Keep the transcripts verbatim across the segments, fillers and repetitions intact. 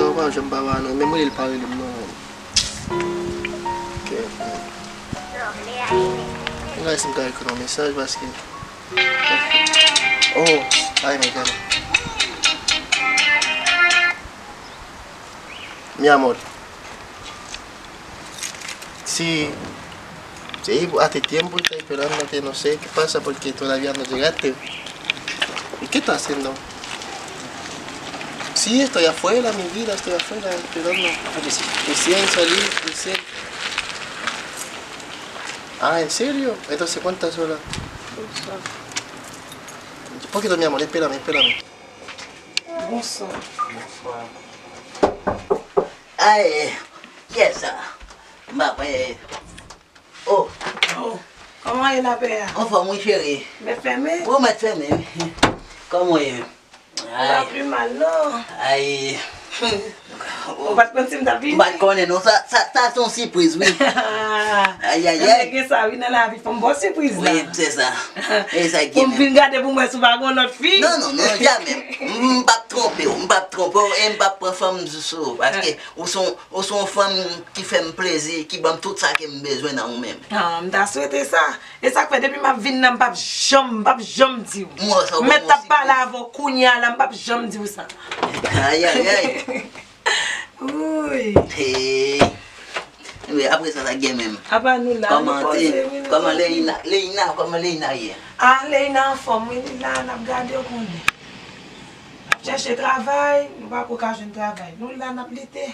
sa, ou pa janm pa ba non. Menm rele l pa rele m non. Ok. Mwen gade si m ka ekri yon mesaj paske. Oh, ay, mwen gade. Mi amor. Si, si hace tiempo estoy esperándote, no sé qué pasa porque todavía no llegaste. ¿Y qué estás haciendo? Sí, estoy afuera, mi vida, estoy afuera esperando. Recién salí, recién. Ah, ¿en serio? Entonces, ¿cuántas horas? Un poquito, mi amor, espérame, espérame. Bonswa. Bonswa. Ay, kiyès sa? M pa kwè. Oh. Oh, kòman ye lapè a? Anfòm wi cheri. Mèt fèmen? Ou mèt fèmen wi. Kòman w ye? Ou pa pi mal non. Ay. Ou pa t konn si m t ap vini? M pa t konnen non. Sa, sa, sa se yon sipriz wi. Ay, ay, ay. Gen sa wi nan lavi, fò m ba w sipriz la. Wi, se sa. E sa ki pou m vin gade pou m wè si w pa gen yon lòt fi. Non, non, non, jamè. M p ap twonpe w, m p ap twonpe w e m p ap pran fanm sou ou. Paske ou se yon, ou se yon fanm ki fè m plezi, ki ban m tout sa ke m bezwen nan ou menm. Ah, m ta swete sa. E sa k fè depi m ap vin nan, m p ap janm, m p ap janm di w. M wè sa w ban m yon sipriz. M mèt ap pale avè w kounye a la, m p ap janm di w sa. Ay, ay, ay. Wouy. Hey. Wi, apre sa, sa gen menm. Apa nou la, nou poze wi, nou tranki. Kòman Leina, Leina, kòman Leina ye? Ah, Leina anfòm wi, li la, n ap gade w konnen. N ap chèche travay, nou pako ka jwenn travay. Nou la, n ap lite.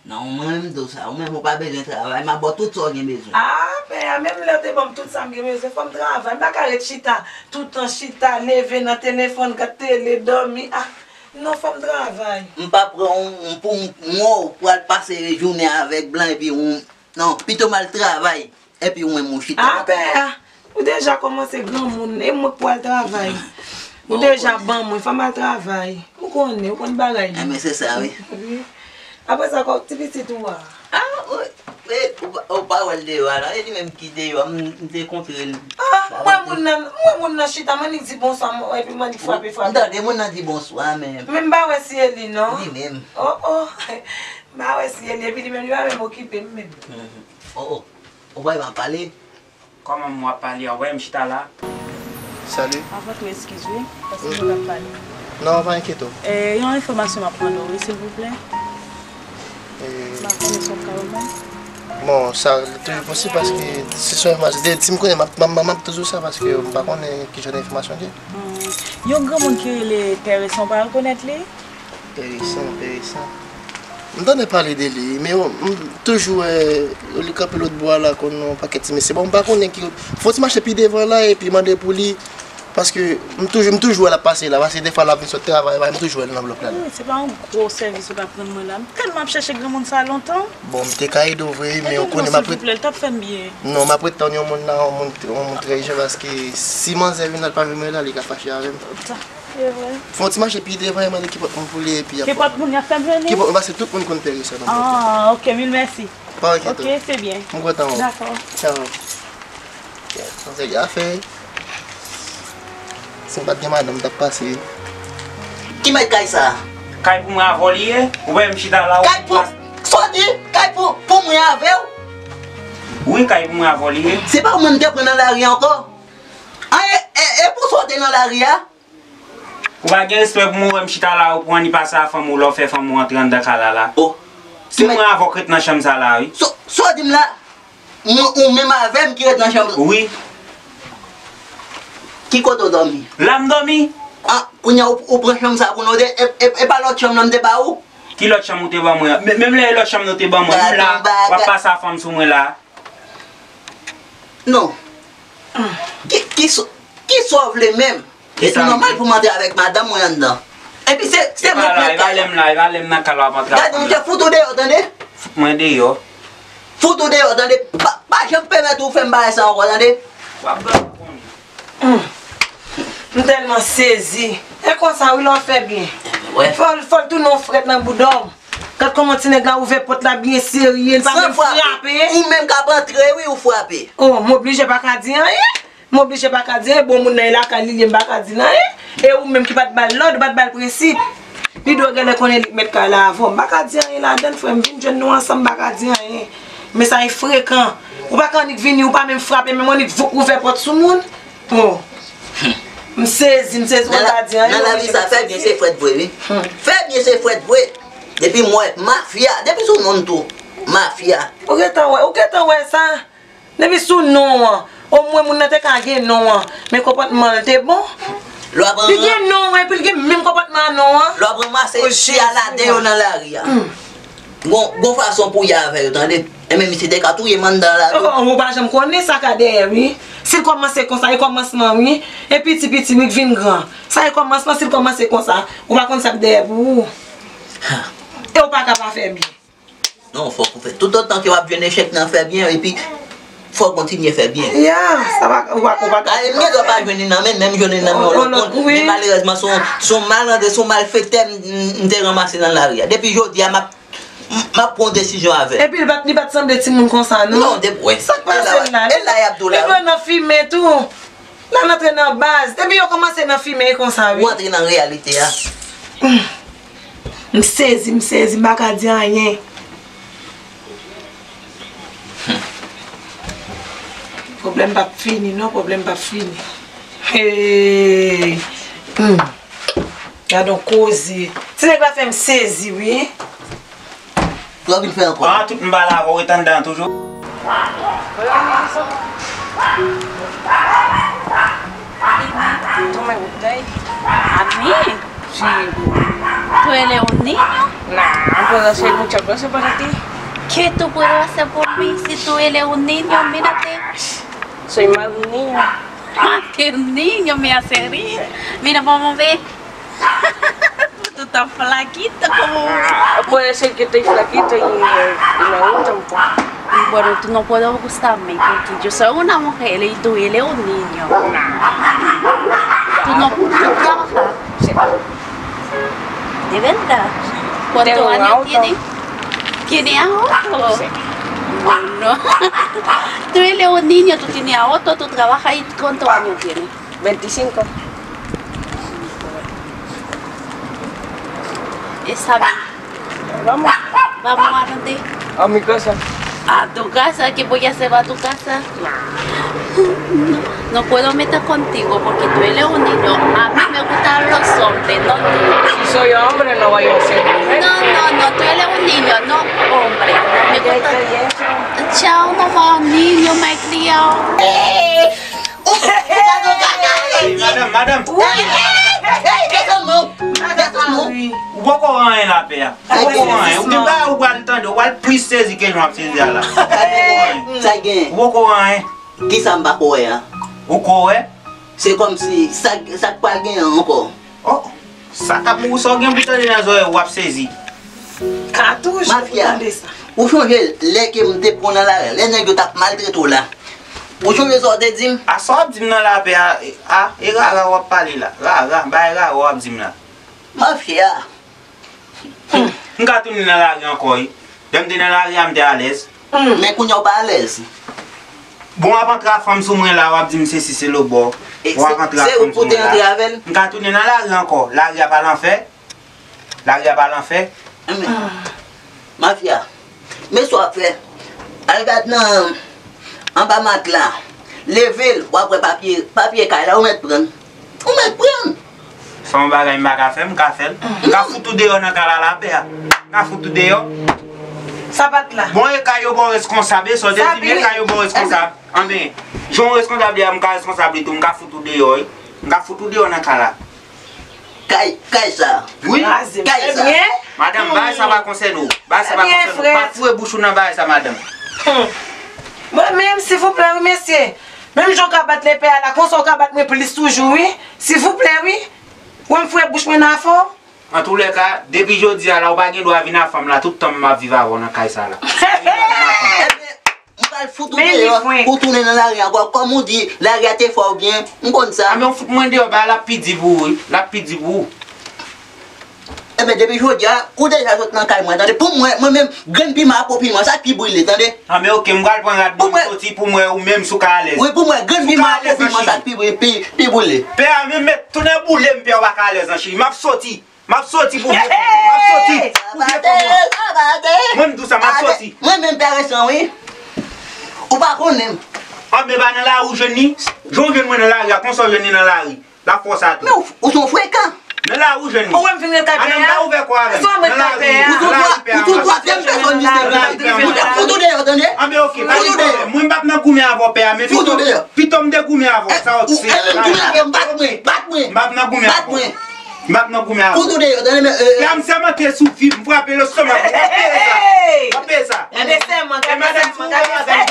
Non, mwen menm m di w sa, ou menm ou pa bezwen travay, m ap ba w tout sa w gen bezwen. Ah, pè a, menm lè w te ban m tout sa m gen bezwen, fò m travay. M pa ka ret chita, toutan chita, leve nan telefòn, gad tele, dòmi. Ah, non, fò m travay. M pa pran w pou m, mwen w pral pase jounen avèk blan epi w, non, pito m al travay. Epi ou menm ou chita la. Ah, pè a, ou deja kòmanse granmoun, e mwen k pral travay. Ou deja ban mwen, fò m al travay. Ou konnen, ou konn bagay yo. Enben, se sa, wi. Wi. Apre sa, kò, ti pitit ou a? Ah, wi. E, ou pa, ou pa wè l deyò a la, e li menm ki deyò a, m, m te kontre l. Ah, m wè moun nan, m wè moun nan chita, m annik di bonswa, m, epi m annik frape, frape. M tande moun nan di bonswa, men. Men m pa wè si e li, non. Li menm. Oh, oh. M pa wè si e li, epi li menm, li pa menm okipe m menm. Mhm. Oh, oh. Ou pa wè m ap pale? Kòman m w ap pale a? Ou pa wè m chita la? Salut. Avan tou, eskize, paske nou t ap pale. Non, pa enkyete w. Eh, yon enfòmasyon m ap mande w, wi, silvouplè. Eh. M pa konnen si w ka ban m. Bon, sa toujou posib paske se sou enfòmasyon. Si m konnen, m ap, m ap, m ap toujou sa paske m pa konnen ki jan enfòmasyon li ye. Hmm. Yon granmoun ki rele Pè Resan, w pa rekonèt li? Pè Resan, Pè Resan. M tande pale de li, men m toujou wè li kanpe lòt bò a la, konn yon pakèt ti mesye. Bon, m pa konnen ki, fò w ti mache pi devan la epi mande pou li, paske m toujou, m toujou wè l ap pase la, paske defwa l ap vin sot travay, m toujou wè l nan blòk la. Wi, se pa yon gwo sèvis ou t ap rann mwen la. M tèlman ap chèche granmoun sa lontan. Bon, m te ka ede w vre, men ou konnen m ap ret. Silvouplè, l t ap fè m byen. Non, m ap ret tann yon moun la, yon moun, yon moun trè jan, paske si manzè vin la, l pa vin mwen la, li ka fache avè m. Se vre. Fè yon ti mache pi devan, e mande ki pòt moun pou li, epi y ap... Ki pòt moun y ap fè m jwenn li? Ki pòt moun, paske tout moun konn pere sa nan pòt la. Ah, ok, mil mèsi. Pa enkyete w. Ok, se byen. M kontan wè w. Dakò. Tchao. Ok, sa se afè. Si m pa t gen madanm, m t ap pase. Ki mèt kay sa? Kay pou mwen avè w li ye, ou wè m chita la ou... Kay pou, sa w di? Kay pou, pou mwen avè w? Wi, kay pou mwen avè w li ye. Se pa ou menm m te pran nan lari a ankò? An, e, e, e pou sa w te nan lari a? Ou pa gen respè pou mwen, ou wè m chita la, ou pran li pase a fanm ou, lè w fè fanm ou antre anndan kay la la. Oh. Se mwen avè w k ret nan chanm sa la, wi. Sa, sa w di m la? Mwen, ou menm avè m ki ret nan chanm? Wi. Ki kote w dòmi? La m dòmi. Ah, kounye a ou, ou pran chanm sa pou nou de, e, e, e pa lòt chanm nan m te ba ou? Ki lòt chanm ou te ban mwen an? Men, menm lè e lòt chanm nou te ban mwen, menm la, w ap pase a fanm sou mwen la. Non. Ki, ki sa, ki sa w vle menm? E tou nòmal pou m antre avèk madanm mwen anndan. Epi se, se mwen k mèt kay la. E pa lè m la, e pa lè m nan kay la w ap antre avèk fanm nan. Gade, m te fout ou deyò, tande? Fout mwen deyò? Fout ou deyò, tande? Pa, pa janm pèmèt ou fè m bagay sa ankò, tande? W ap ban m konnen. Hmm. M tèlman sezi. E konsa wi, lè w fè byen. Fò l, fò l tounen yon frèt nan bouda w. Gad kòman ti nèg la ouvè pòt la byen serye, li pa menm frape. Ou menm k ap antre wi, ou frape. Oh, m oblije pa ka di anyen. M oblije pa ka di anyen, bon moun nan e lakay li ye, m pa ka di l anyen. E ou menm ki pa t ba l lòd, ou pa t ba l prensip. Li dwe genlè konnen li k mèt kay la avan w. M pa ka di anyen ladan l, frè m, vin jwenn nou ansanm, m pa ka di anyen. Men sa e frekan. Ou pa ka annik vini, ou pa menm frape, menm annik vouk ouvè pòt sou moun. Oh. M sezi, m sezi, ou pa di anyen. Nan lavi sa, fè byen se frèt vre, wi. Fè byen se frèt vre. Depi m wè mafya, depi sou non tou, mafya. Ou gentan wè, ou gentan wè sa? Depi sou non an, omwen moun nan te ka gen non an, men konpòtman l te bon. Li gen non an, epi l gen menm konpòtman a non an. Lè w ap ranmase ti aladè yo nan lari a. Gon, gon fason pou w ye avè yo, tande. Enben, misye te ka touye m anndan la tou. Oh, ou pa janm konnen sa ka dèyè, wi. Si l kòmanse konsa, e kòmansman, wi. E piti, piti, wi, k vin gran. Sa e kòmansman, si l kòmanse konsa, ou pa konn sa k dèyè pou ou. E ou pa ka pa fè byen. Non, fòk ou fè. Toutotan ke w ap jwenn echèk nan fè byen, epi fòk w kontinye fè byen. Ya, sa pa, ou pa, ou pa ka. A, m gen dwa pa jwenn li nan men, men m jwenn li nan men yon lòt moun. Men malerèzman, se yon, se yon malandren, se yon malfektè m, m, m te ranmase nan lari a. Depi jodi a, m ap, m, m ap pran yon desizyon avè l. Epi li pa t, li pa t sanble timoun konsa, non? Non, depi, wè. Sa k pase l la? E la y ap di w la, wi. Li dwe nan fimen tou. L al antre nan baz. Depi yo kòmanse nan fimen, e konsa, wi. Ou antre nan reyalite a. M sezi, m sezi, m pa ka di anyen. Pwoblèm p ap fini, non, pwoblèm p ap fini. Hey! Hmm. Gad on koze. Ti nèg la fè m sezi, wi. Sa w vin fè ankò? Ah, tout m pale avè w, ret anndan an toujou. Ami. Tú eres un niño. Nah, pero soy mucha cosa para ti. ¿Qué tú puedes hacer por mí si tú eres un niño? Mírate. Soy más un niño. Más que un niño, me hace reír. Mira, vamos a ver. Tú estás flaquito como... Puede ser que estoy flaquito y, y me gusta un poco. Bueno, tú no puedes gustarme porque yo soy una mujer y tú eres un niño. Tú no puedes trabajar. Sí. ¿De verdad? ¿Cuántos años tienes? ¿Tienes auto? Sí. Bueno. Tú eres un niño, tú tienes auto, tú trabajas y ¿cuántos años tienes? Veinticinco. Está bien. Vamos. Vamos a dónde? A mi casa. ¿A tu casa? ¿Qué voy a hacer a tu casa? No, no puedo meter contigo porque tú eres un niño. A mí me gustan los hombres, no tú. Si soy hombre, no voy a ser mujer. No, no, no, tú eres un niño, no hombre. No me gusta. Chao, no más niño, malcriado. Madanm, madanm. Desann non. Desann non. Ou poko wè anyen la, pè a. Ou poko wè anyen. Ou gen bagay ou pral tande, ou pral plis sezi ke jan w ap sezi a la. Sa gen? Ou poko wè anyen. Kisa m pa ko wè a? Ou ko wè? Se kòmsi sa, sa k pral gen an ankò. Oh, sa k ap, ou sa w gen pou tande nan zòrèy ou, w ap sezi. Katouch, mafya, ou tande sa? Ou sonje lè ke m te pran nan lari, lè nèg yo t ap maltrete w la? Ou sonje sa w te di m? A sa w ap di m nan lapè a, a, e rara w ap pale la. Rara, bay rara w ap di m la. Mafya. M ka tounen nan lari ankò, wi. Lè m te nan lari a, m te alèz. Men kounye a w pa alèz. Bon, w ap antre a fanm sou mwen la, w ap di m sesi se lobò. W ap antre a fanm sou mwen la. M ka tounen nan lari ankò. Lari a pa lanfè. Lari a pa lanfè. Mafya. Men sa w ap fè. Al gad nan anba matla. Leve l, w ap wè papye, papye kay la, ou mèt pran l. Ou mèt pran l. Sa yon bagay m pa ka fè, m ka fè l. M ka fout ou deyò nan kay la lapè a. M ka fout ou deyò. Sapat la. Bon, e kay yo ba w reskonsab, e sa w te di m, e kay yo ba w reskonsab. Anben, jan w reskonsab li a, m ka reskonsab li tou, m ka fout ou deyò, wi. M ka fout ou deyò nan kay la. Kay, kay sa. Wi. Kay sa. Madanm, bagay sa pa konsène w. Bagay sa pa konsène w. Pa foure bouch ou nan bagay sa, madanm. Mwen menm, silvouplè, wi, mesye. Menm jan w ka bat lepè a la, konsa w ka bat mwen plis toujou, wi. Silvouplè, wi. Wè m foure bouch mwen nan afè w. Antoulèka, depi jodi a la, ou pa gen dwa vin a fanm la, tout tan m ap viv avè w nan kay sa la. Ou pa gen dwa vin a fanm. Ebyen, m pral fout ou deyò pou w tounen nan lari ankò. Kòm ou di, lari a te fè w byen, m konn sa. A, men w fout mwen deyò, bagay la ap pi di pou ou, wi. L ap pi di pou ou. Ebyen, depi jodi a, ou deja sot nan kay mwen, tande. Pou mwen, mwen menm, grenn piman a po piman, sa k pi brile, tande. A, men oke, m pral pran rad mwen, m soti pou m wè ou menm si w ka alèz. Wi, pou mwen, grenn piman a po piman, sa k pi brile, pi, pi brile. Pè a, men met tounen boule m, pè, ou pa ka alèz non, cheri. M ap soti. M ap soti pou vye fanm. M ap soti pou vye fanm. Mwen m di w sa, m ap soti. Mwen menm pè resan, wi. Ou pa konnen m. A, men pa nan lari w jwenn li. Jan w jwenn mwen nan lari a, konsa w jwenn li nan lari. L ap fè w sa tou. Men ou, ou se yon frekan. Nan lari w jwenn li. Ou wè m vin ret atè a. Nan lari pè a. Ou se yon mwen atè a. Ou se yon twazyèm pèsòn ki se la. Ou te fout ou deyò, tande. Anben oke, pa gen pwoblèm. Mwen m p ap nan goumen avè w, pè a, men pito, pito m te goumen avè w, sa w se. Ou goumen avè m, bat mwen, bat mwen. M p ap nan goumen avè w. M p ap nan goumen avè w. Fout ou deyò, tande, men, euh, pè a, m sèmante sou vi m, m frape lestomak ou. W ap peye sa. W ap peye sa. Gade sèman, gade sèman, gade sèman.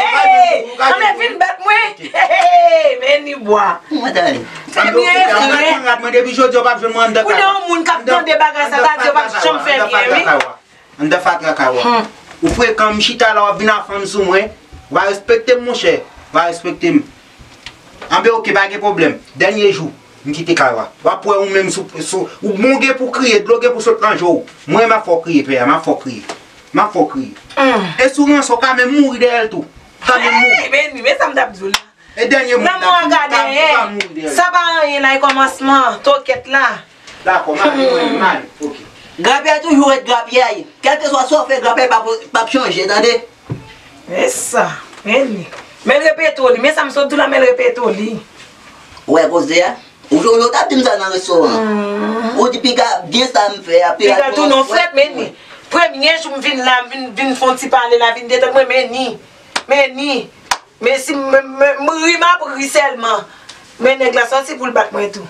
Anben vin bat mwen. Men ni bwa. Mwen tande. Ebyen, e vre. Mwen depi jodi a w p ap jwenn mwen anndan kay la. Ou nan yon moun k ap tande bagay sa, sa di yo p ap janm fè byen, wi. Anndan fatra kay ou a. Ou frekan, m chita la, w ap vin a fanm sou mwen. W a respekte m, monchè. W a respekte m. Anben, oke, pa gen pwoblèm. Dènye jou, m kite kay ou a. W ap wè ou menm sou, sou, ou bon gen pou kriye, dlo gen pou sot nan je w. Mwen, m ap fè w kriye, pè a, m ap fè w kriye. M ap fè w kriye. E si w ranse, w ka menm mouri dèyè l tou. Ou ka menm mouri. Hey, men, men sa m t ap di w la. E dènye moun nan ka, ka mouri dèyè l. Sa pa anyen la, e kòmansman, tokèt la. Dakò, m ale, mwen, m ale. Oke. Grapyay toujou ret grapyay. Kèlkeswa sa w fè, grapyay p ap, p ap chanje, tande. E sa, men li. Men l repete w li. Men sa m sot di w la, men l repete w li. Ou wè koze a? Ou, ou, ou t ap di m sa nan restoran. Ou di piga byen sa m fè a, piga tounen frèt, men li. Premye jou m vin la, m vin, vin fè yon ti pale la, vin detann mwen, men ni. Men ni. Men si m, m, m, m ri, m ap ri sèlman. Men nèg la sòti pou l bat mwen tou.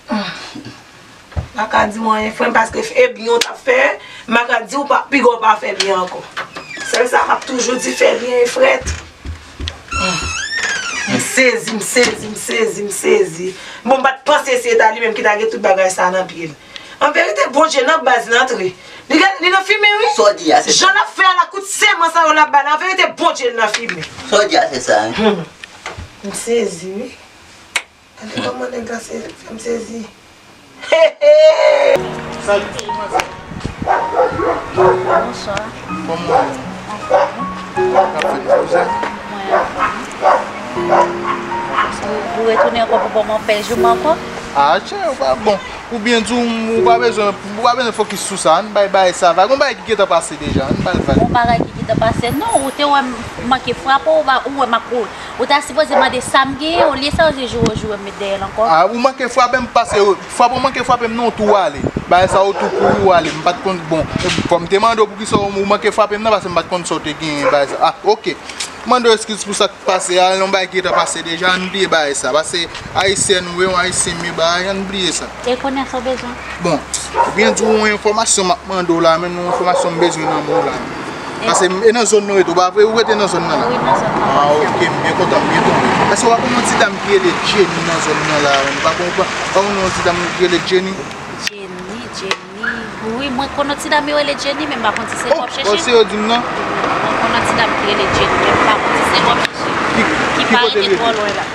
M pa ka di w anyen, frè m, paske e byen w t ap fè, m pa ka di w pa, piga w pa fè byen ankò. Sèl sa m ap toujou di, fè byen e frèt. M sezi, m sezi, m sezi, m sezi. Bon, m pa t panse se ta li menm ki ta gen tout bagay sa nan pye l. An verite, Bondye nan baz li antre. Li gen, li nan fimen, wi. Sa w di a, se sa. Jan l ap fè a la, kout seman sa yo l ap ba l. An verite, Bondye li nan fimen. Sa w di a, se sa, wi. M sezi, wi. Gade kòman nèg la se fè m sezi. He, he! Salut, kòman sa? Bonswa. Kòman w ye? Anfòm, wi. Sa k ap fèt, kouzen? Mwen anfòm. Ou, ou retounen ankò pou ban m yon pèj ou ankò? Ah, chè, ou pa bon. Ou byen di w, ou pa bezwen, ou pa bezwen fokis sou sa. Ann bay bagay sa vag. Gon bagay ki gentan pase deja. Ann bay vag. Gon bagay ki gentan pase. Non, ou te wè m manke frape w, ou pa, ou wè m ap, ou, ou ta sipoze mande sa m genyen, olye sa, ou se joure, joure m met dèyè l ankò. Ah, ou manke frape m, pase, frape w manke frape m, non, ou tou ale. Bagay sa, ou tou kouri, ou ale. M pa t konn, bon, fò m te mande w poukisa w, ou manke frape m nan, paske m pa t konn sa w te genyen, bagay sa. Ah, oke. Mande w eskiz pou sa k pase a, yon bagay ki gentan pase deja, ann bliye bagay sa. Paske Ayisyen nou ye, yon Ayisyen m ye, bagay, ann bliye sa. E kounye a sa w bezwen? Bon, ou byen di w yon enfòmasyon m ap mande w la, men yon enfòmasyon m bezwen nan men w la. Paske m, e nan zòn nou rete, ou pa vre? Ou rete nan zòn nan la? Wi, nan zòn nan. Ah, oke, m byen kontan, m byen tonbe. Èske w pa konn yon ti dam ki rele Jenny nan zòn nan la? Ou pa konn, ou pa konn yon ti dam ki rele Jenny? Jenny, Jenny. Wi, mwen konn yon ti dam yo rele Jenny, men m pa konn si se li w ap chèche. Oh, se yo di m nan? Mwen konn yon ti dam ki rele Jenny, men m pa konn si se li w ap chèche. Ki, Ki kote l rete?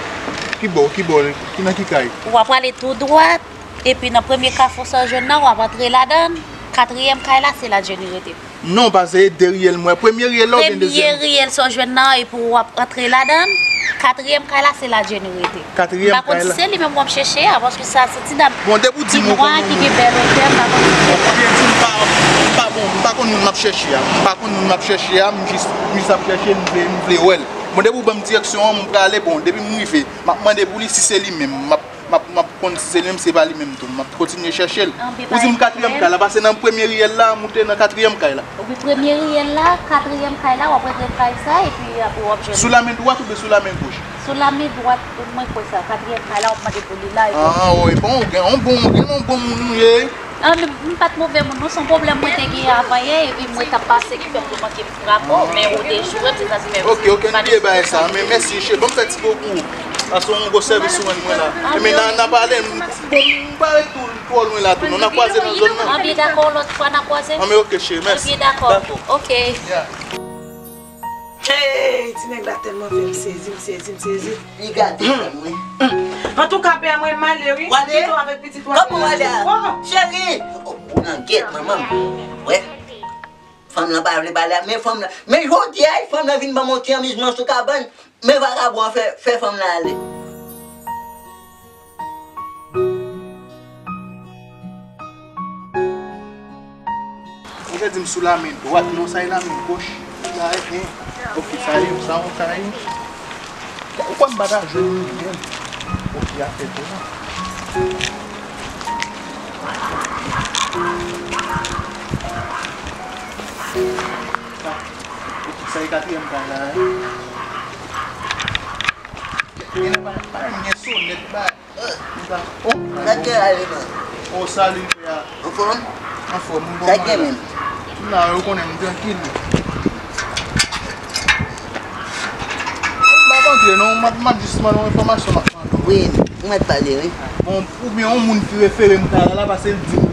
Ki bò, ki bò, ki, nan ki kay? W ap prale tou dwat, epi nan premye kafou sa w jwenn nan, w ap antre ladan l. Katriyèm kay la, se la Jenny rete. Non, paske e de riyèl m wè. Premye riyèl la oubyen dezyèm? Premye riyèl sa w jwenn nan, epi w ap antre ladan l. Katriyèm kay la, se la Jenny rete. Katriyèm kay la. M pa konn si se li menm w ap chèche a, paske sa se ti dam. Bon, depi w di m ou konn yon moun ki gen bèl odè, m pa konn si se li. Bon, oubyen di m pa, m pa bon, m pa konn moun m ap chèche a. M pa konn moun m ap chèche a, m jis, m jis ap chèche, m vle, m vle wè l. Bon, depi w ban m direksyon an, m prale, bon, depi m rive, m ap mande pou li si se li menm. M ap M ap, m ap konn si se li menm, se pa li menm tou. M ap kontinye chèche l. Ou di m katriyèm kay la, pase nan premye riyèl la, moute nan katriyèm kay la. Wi, premye riyèl la, katriyèm kay la, w ap rantre kay sa, epi apre w ap jwenn. Sou lamen dwat oubyen sou lamen goch? Sou lamen dwat, mwen kwè sa. Katriyèm kay la, w ap mande pou li la, epi. Ah, wi, bon, ou gen, ou bon, ou gen, ou bon moun ou ye. Ah, men m pa t move moun, non, se yon pwoblèm mwen te gen avan yè, epi mwen t ap pase ki fè m te manke rapò, men ou te joure m, se sa ki fè m. Ok, ok, nou bliye bagay sa, men mèsi, cheri, ban m fè ti bo pou ou. Paske w yon gwo sèvis ou rann mwen la. E men, n a, n a pale, m, bon, m pa ret tou twò lwen la tou, non, n a kwaze nan zòn nan. Anben, dakò, lòt fwa, n a kwaze. Anben, ok, cheri, mèsi. Anben, dakò. Dakò. Ok. Yeah. Hey, ti nèg la tèlman fè m sezi, m sezi, m sezi. Li gate sè mwen. Antouka, pè a mwen male, wi. Wale? Kite w avèk pitit w. Kòman wale a? Oh. Cheri! Ou nan gèt, manman m. Wè. Fanm lan pa vle pale a, men fanm lan, men jodi a, fanm lan vin ban m yon ti anmizman sou kabann. Men vagabon an fè, fè fanm lan ale. Ou te di m sou lamen dwat, non, sa e lamen goch. Sa e, en. Ok, sa e, sa yon kay. Ou kwè m pa ta jwenn li menm? Ok, afè tou la. Sa, ok, sa e katriyèm kay la, en. Gen pa, pa gen sonèt, ba. Oh, sa k gen ale, man? Oh, salut, pè a. Anfòm? Anfòm, m bon. Sa k gen menm? M la, ou konnen m trankil. M ap antre, non, m ap, m ap jis mande yon enfòmasyon, m ap mande w. Wi, ou mèt pale, wi. Bon, oubyen yon moun ki refere m kay la, paske l di m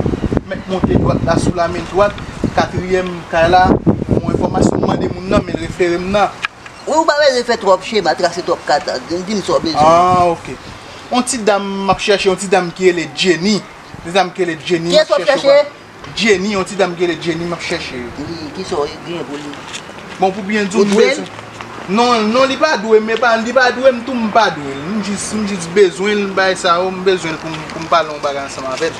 mèt monte dwat la sou lamen dwat, katriyèm kay la, yon enfòmasyon m mande moun nan, men l refere m nan. Wi, ou pa bezwen fè twòp chema, trase twòp kat, di m sa w bezwen. Ah, ok. Yon ti dam m ap chèche, yon ti dam ki rele Jenny. Ti dam ki rele Jenny, m ap chèche. Kiyès w ap chèche? Jenny, yon ti dam ki rele Jenny, m ap chèche. Wi, kisa w gen pou li? Bon, pou byen di w, m bezwen. Non, non, li pa dwe, men pa, li pa dwe m tou, m pa dwe l. M jis, m jis bezwen l, bagay sa yo, m bezwen l pou m, pou m pale yon bagay ansanm avè l.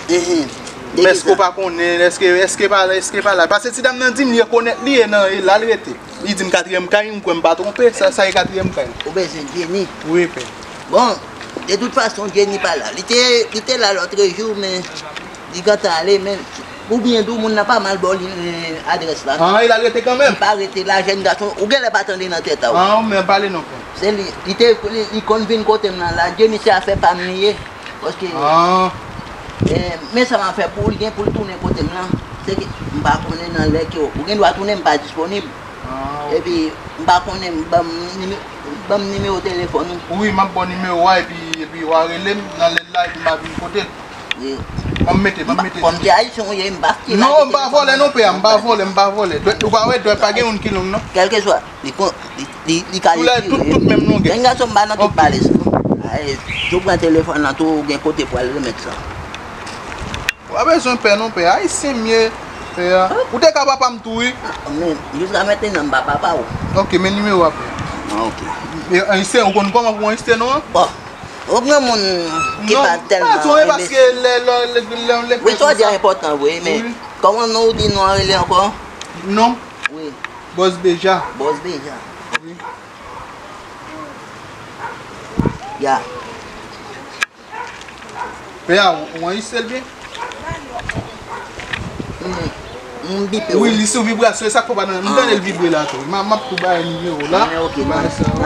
Men èske w pa konnen, èske, èske pa la, èske pa la? Paske ti dam nan di m li rekonèt li e nan, e la l rete. Li di m katriyèm kay, m kwè m pa twonpe, sa, sa e katriyèm kay. Ou bezwen Jenny? Wi, pè. Bon, de tout fason, Jenny pa la. Li te, li te la lòtrejou, men li gentan ale, men pou byen di w, moun nan pa mal ba w li, eh, adrès la, non. Ah, e la l rete kanmenm? Li pa rete la, jèn gason, ou genlè pa tande nan tèt a w. Ah, men pale non, pè. Se li, li te, li, li konn vin kote m nan la, Jenny se afè pa m li ye. Paske, eh, men sa m ap fè pou l, gen pou l tounen kote m nan. Se ke m pa konnen nan lè ke ou gen dwa tounen, m pa disponib. Ah, ok. Epi, m pa konnen, ban m nime-, ban m nimewo telefòn ou. Wi, m ap ba w nimewo a, epi, epi w a rele m nan lè l la, epi m a vin kote l. Wi. Ban m mete, ban m mete. Kòm se ayisyen ou ye, m pa ki la. Non, m pa vòlè non, pè a, m pa vòlè, m pa vòlè. Dwèt, ou pa wè, dwèt pa gen youn ki long, non. Kèlkeswa. Li kon, li, li, li ka... Tout lè, tout, tout menm longè. Jèn gason m pa nan tout pale sa. Ay, si w pran telefòn nan tou, ou gen kote pou al remèt sa. Ou pa bezwen pè non, pè. Ayisyen m ye, pè a. Ou te ka papa m tou, wi. Men, jiska mentnan, m pa papa w. Ok, men nimewo a, pè. Ah, ok. E, ayisyen, ou konn kòman pou ayisyen non an? Bon, ou pran moun ki pa tèlman... Non, pa tèlman, paske lè, lè, lè, lè, lè... Wi, sa w di a enpòtan vre, men kòman non ou di non an rele ankò? Non. Wi. Bòs Beja. Bòs Beja. Wi. Ya. Pè a, ou, ou anrejistre l byen? M, m bipe w. Wi, li sou vibrasyon, e sa k fè w pa nan, m tande l vibre la tou. M a, m ap tou bay nimewo la. Ah, ok, m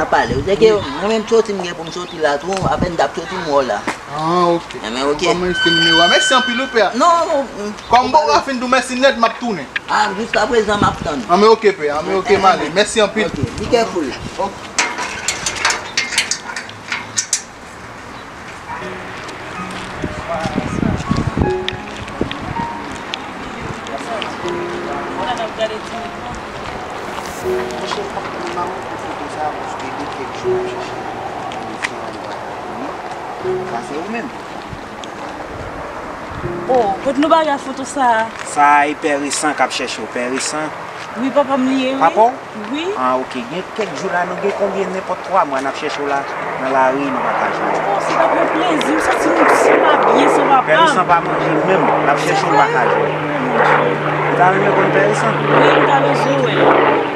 a pale. Se ke mwen menm soti m gen pou m soti la tou, apèn m t ap soti m wè w la. Ah, ok. Enben, ok. Kòman anrejistre nimewo a? Mèsi anpil wi, pè a. Non, non. Kòm bon, m pa fin di w mèsi nèt, m ap tounen. Ah, jiska prezan m ap tann. Anben, ok, pè a. Anben, ok, m ale. Mèsi anpil. Ok, be careful. Ok. Monchè, m pa konn, m pa konn foto sa, paske gen kèk jou m ap chèche. A, se ou menm? Oh, kote nou bagay foto sa a? Sa a e Pè Resan k ap chèche w, Pè Resan. Wi, papa m li ye, wi. Papa w? Wi. Ah, ok. Gen kèk jou la, nou gen konbyen, nenpòt twa mwa n ap chèche w la, nan lari, nou pa ka jwenn ou. Oh, se t ap yon plezi, m santi m, m ap byen san papa m. Pè Resan pa manje menm, l ap chèche w, l pa ka jwenn ou. Ou ta renmen konn Pè Resan? Wi, m ta bezwen wè l.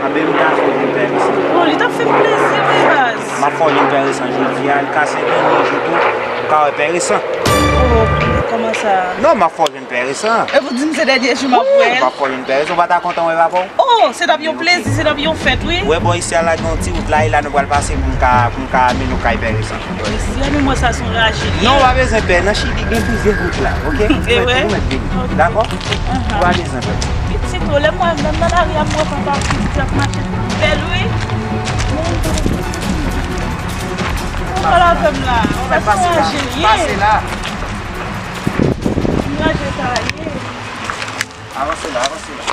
Anben, m ta fè w jwenn Pè Resan. Oh, li t ap fè m plezi, wi, baz. M ap fè w jwenn Pè Resan jodi a, li ka se dènye jou tou, ou ka wè Pè Resan. Oh, kòman sa? Non, m ap fè w jwenn Pè Resan. E pou di m se dènye jou m ap wè l? Wi, m ap fè w jwenn Pè Resan, ou pa ta kontan wè papa w? Oh, se t ap yon plezi, se t ap yon fèt, wi. Ou wè bò isi a la, gen yon ti wout la, e la nou pral pase pou m ka, pou m ka mennen w kay Pè Resan. Isi a, men mwen sa se yon raje. Non, ou pa bezwen pè, nan Chili gen plizyè wout la, ok? E vre? Ou mèt vini, dakò? Ou pa bezwen pè. Pitit, oh, lè mwen menm nan lari a, m wè papa pitit ap mache bèl, wi. Ou pa la avè m la. Ou pa pase la, pase la. Raje sa ye. Avanse la, avanse la.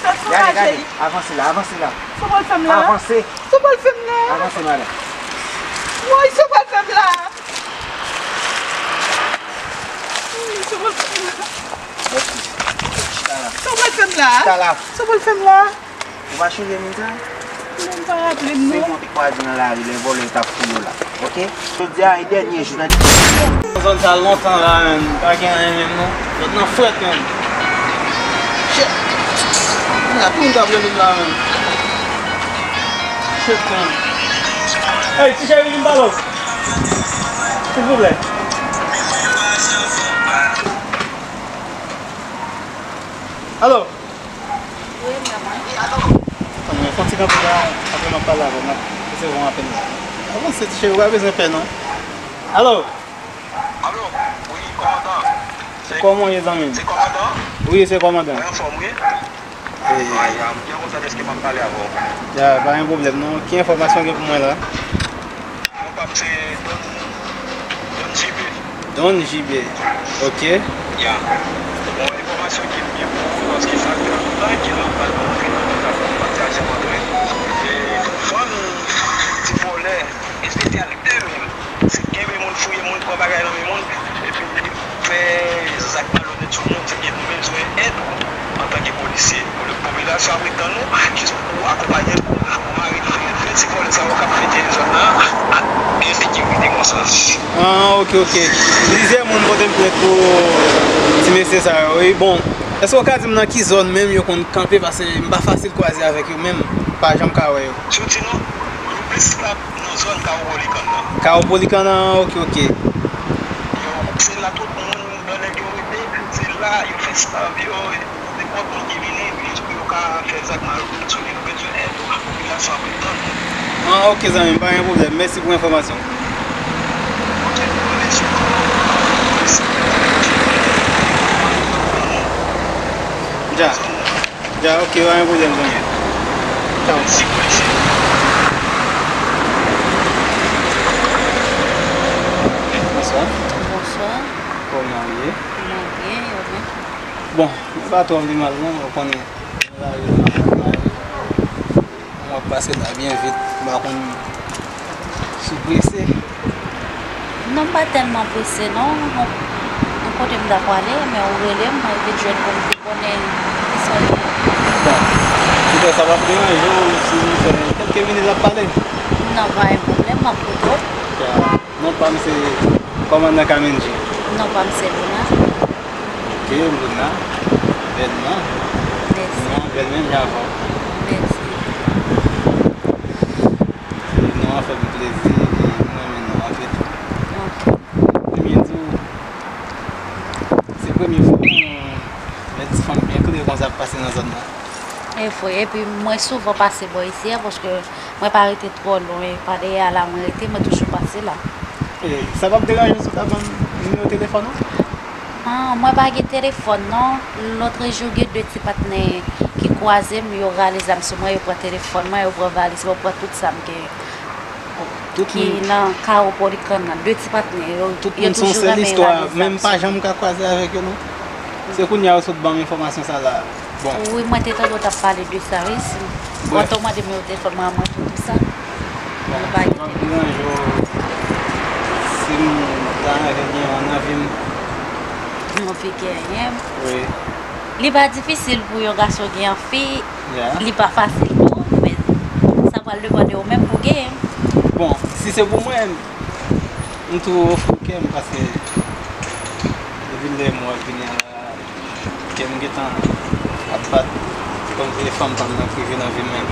Gade, gade, avanse la, avanse la. Sa w pral fè m la? Avanse. Sa w pral fè m la? Avanse, madanm. Woy, sa w pral fè m la? Woy, sa w pral fè m la? Mèsi. Chita la. Sa w pral fè m la? Chita la. Sa w pral fè m la? Ou pa chonje moun sa? Non, m pa raple m non. Se moun ki kwaze nan lari, lè vòlè yo t ap fouye w la. Ok? Jodi a e dènye jou nan... Zòn sa lontan la, menm. Pa gen anyen menm, non. Zòn nan frèt, menm. Shit. Kounya, tout moun t ap rele m la, menm. Shit, menm. Hey, ti cheri, vin pale w. Silvouplè. Alo? Wi, m la, mwen. Tann mwen, fè yon ti kanpe la, apre m ap pale avè w, m ap resevwa w apèl la. Avanse, ti cheri, ou pa bezwen pè, non. Alo? Alo, wi, kòmandan. Kòman w ye, zanmi m? Se kòmandan? Wi, se kòmandan. Mwen anfòm, wi. E, ya, m byen kontan dèske m ap pale avè w. Ya, pa gen pwoblèm, non. Ki enfòmasyon w gen pou mwen la? Non, pa m se Don, Don J B. Don J B. Ok. Ya. Bon, enfòmasyon ki byen pou ou, paske sa fè lontan ke m ap pale pou mwen, ke m ap pale pou mwen, se ajan mwen, e fann ti vòlè espesyalite menm. Se kenbe moun, fouye moun, pran bagay nan men moun, epi fè zak malonèt sou moun, se ke nou bezwen èd ou antanke polisye. Popilasyon ap ret tann ou, jis pou akonpaye nou, pou arete de ti vòlè sa yo k ap fete zòn nan ak ensekirite konsa. Ah, ok, ok. Plizyè moun pote m plent pou ti mesye sa yo, wi. Bon, èske w ka di m nan ki zòn menm yo konn kanpe? Paske m pa fasil kwaze avèk yo menm, m pa janm ka wè yo. Soti nan, yo plis la nan zòn Kawopolikan nan. Kawopolikan nan, ok, ok. Yo, se la tout moun, nan nèg yo rete, se la yo fè sa, yo, nenpòt moun ki vini, jis pou yo ka fè zak malonèt sou li, nou bezwen èd ou, popilasyon ap ret tann ou. Ah, ok, zanmi m, pa gen pwoblèm. Mèsi pou enfòmasyon. Ok, nou renmèsye w. Dja. Dja, ok, pa gen pwoblèm, zanmi. Tchaw. Bonswa. Bonswa. Kòman w ye? Mwen byen, e ou menm? Bon, mwen pa twò pi mal non, ou konnen. Mwen ap pase la byen vit, m pa konn si w prese. Non, m pa tèlman prese non. Yon, yon kote m ta prale, men ou rele m, mwen vin jwenn pou m te konnen kisa w ye. Bon, poutèt sa p ap deranje w si nou fè kèlke minit n ap pale? Non, pa gen pwoblèm, m ap koute w. Ya, non pa m se kòmandan Kamendji. Non pa m se Luna. Ok, Luna. Bèl non. Mèsi. Non an bèl menm jan avè w. Mèsi. Non an fè m plezi, e m renmen non an tou. Ok. Ebyen, di w, se premye fwa m wè ti fanm byen klere konsa ap pase nan zòn nan. E vre, epi mwen souvan pase bò isi a, paske mwen pa rete twò lwen, pa dèyè a la mwen rete, mwen toujou pase la. E sa p ap deranje w si w ta ban m nimewo telefòn ou? Ah, mwen pa gen telefòn non. Lòtrejou gen de ti patnè ki kwaze m, yo rale zam sou mwen, yo pran telefòn mwen, yo pran valiz mwen, yo pran tout sa m gen ki nan Kawopolikan nan. De ti patnè, yo, yo toujou renmen rale zam sou mwen. Tout moun se yon sèl istwa, menm pa janm ka kwaze avèk yo non. Se kounye a yo sot ban m enfòmasyon sa la. Bon. Wi, mwen te tande w t ap pale de sa, wi. Si w te mande m nimewo telefòn mwen, mwen te di w sa. Bon, mwen pa gen telefòn. Si m ta Bagay gen yon anvi m. Yon fi genyen. Wi. Li pa difisil pou yon gason gen yon fi. Yeah. Li pa fasil pou ou, men sa pral depann de ou menm pou genyen. Bon, si se pou mwen, m tou ofri w kè m paske depi lè m wè w vini an la, kè m gentan ap bat kòmsi se fanm pa m nan k rive nan vi m menm.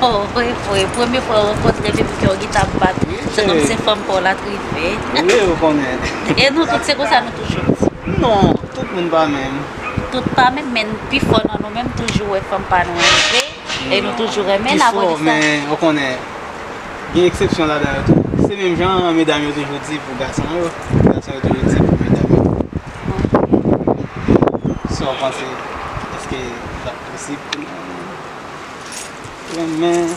Oh, wi, wi. Premye fwa w rankontre li pou kè w gentan ap bat. Wi, se kòmsi se fanm pa w la k rive. Wi, ou konnen. E nou tout, se konsa nou toujou di. Non, tout moun pa menm. Tout pa menm, men pifò nan nou menm toujou wè fanm pa nou rive. E nou toujou renmen l akoz de sa. Pifò, men ou konnen, gen eksepsyon ladan yo tou. Se menm jan medam yo toujou di pou gason yo, gason yo toujou di pou medam yo. Sa w panse? Èske sa posib pou nou renmen?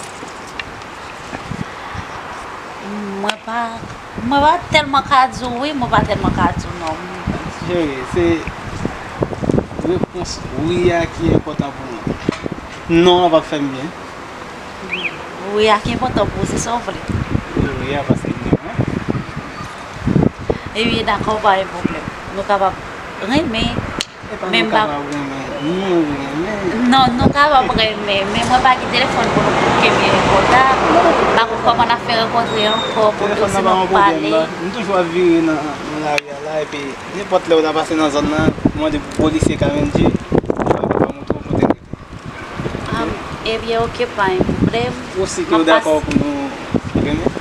Mwen pa, mwen pa tèlman ka di w wi, mwen pa tèlman ka di w non. Cheri, se repons wi a ki enpòtan pou mwen. Non an p ap fè m byen. Wi a ki enpòtan pou w, se sa w vle. Wi a, paske m renmen w. Ebyen, dakò, pa gen pwoblèm. Nou kapab renmen, men m pa kapab renmen. Nou renmen. Non, nou kapab renmen, men mwen pa gen telefòn pou nou kenbe kontak. M pa konn kòman n ap fè rankontre ankò pou nou, si nou pale. M toujou ap vire nan, nan lari a la, epi nenpòt lè w ta pase nan zòn nan, ou mande pou polisye K N G, li pa montre w kote l rete. Ah, ebyen, oke, pa gen pwoblèm. Ou si ke w dakò pou nou renmen?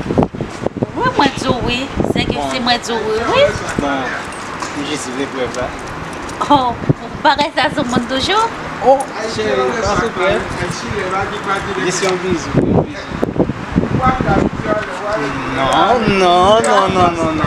Wi, mwen di w wi. Se ke si mwen di w wi, wi. Bon, m jis vle prèv la. Oh, bagay sa sou moun toujou? Oh, cheri, pa sou prèv. Jis yon bizou, yon bizou. Non, non, non, non, non, non.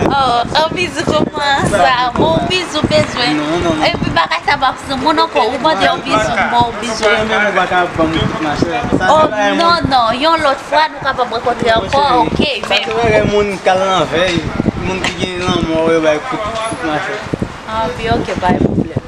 Oh, yon bizou kòman sa? Bon, yon bizou bezwen. Non, non, non. Epi bagay sa p ap sou moun ankò. Ou mande yon bizou, m ba w bizou. Ou menm ou pa ka ban m tout machè. Oh, non, non. Yon lòt fwa, nou kapab rankontre ankò, oke, men. Sa se bagay moun k al nan vèy. Moun ki gen lanmò, yo bay kout, kout machè. Ah, pi oke, pa gen pwoblèm.